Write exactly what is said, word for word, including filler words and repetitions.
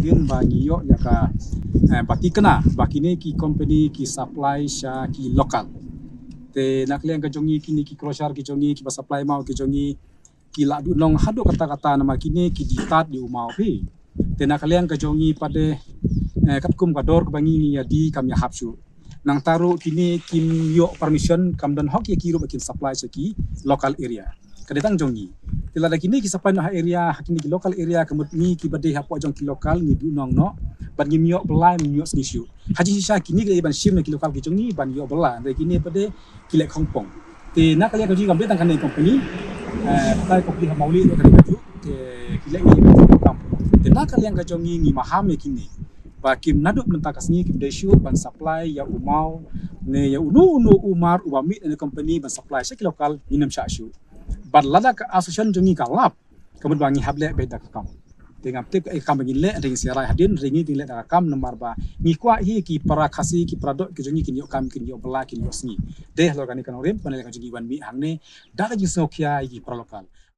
Kin ba ngi ïoh ïa ka, eh, ba tikna ba kine ki company ki supply sha ki local. Te na ka liang ka jong ngi kine ki crusher ki jong ngi kiba supply maw ki jong ngi ki la duhnong haduh katta katta namar kine ki die tad die u maw phi. Te na ka liang ka jong ngi pat de, eh, katkum ka dor kaba ngi ngi ïa die kam ïa hap shuh. Nangta ruh kine kim ïoh permission kam don hok ïa ki ruh ba kin supply sha ki local area. Ka dei tang jong ngi. Te lada kine ki supply noh ha area, ha kine ki local area, ka mut ngi kiba dei hapoh jong ki local ngi duhnong noh bad ngim ïoh bylla, ngim ïoh sngi shuh. Ha jingshisha kine ki dei ban shim na ki local ki jong ngi ban ïoh bylla. Dei kine pat de ki leh khongpong. Te na ka liang ka jong ngi kam dei tang kane company, eh, kata company ha Mawlieh ruh ka dei kajuh. Te ki leh ïa ka kam. Te na ka liang ka jong ngi ngi maham ïa kine ba kim naduh mynta ka sngi kim dei shuh ban supply ïa u maw ne ïa uno uno u mar uba mih na company ban supply sha ki local, ngim shah shuh. Bad lada ka association jong ngi ka lap, ka mut ba ngi hap leh beit da ka kam. Te ngam tip ka kam ba ngin leh, te ngin sa ïa rai hadien, te ngi leh da ka kam namar ba ngi kwah hi ki para Khasi, ki para doh ki jong ngi kin ïoh kam, kin ïoh bylla, kin ïoh sngi. Te halor kane ka nongrim, kane ka jong ngi wan mih hangne da ka jingsngewkhia ïa ki para local.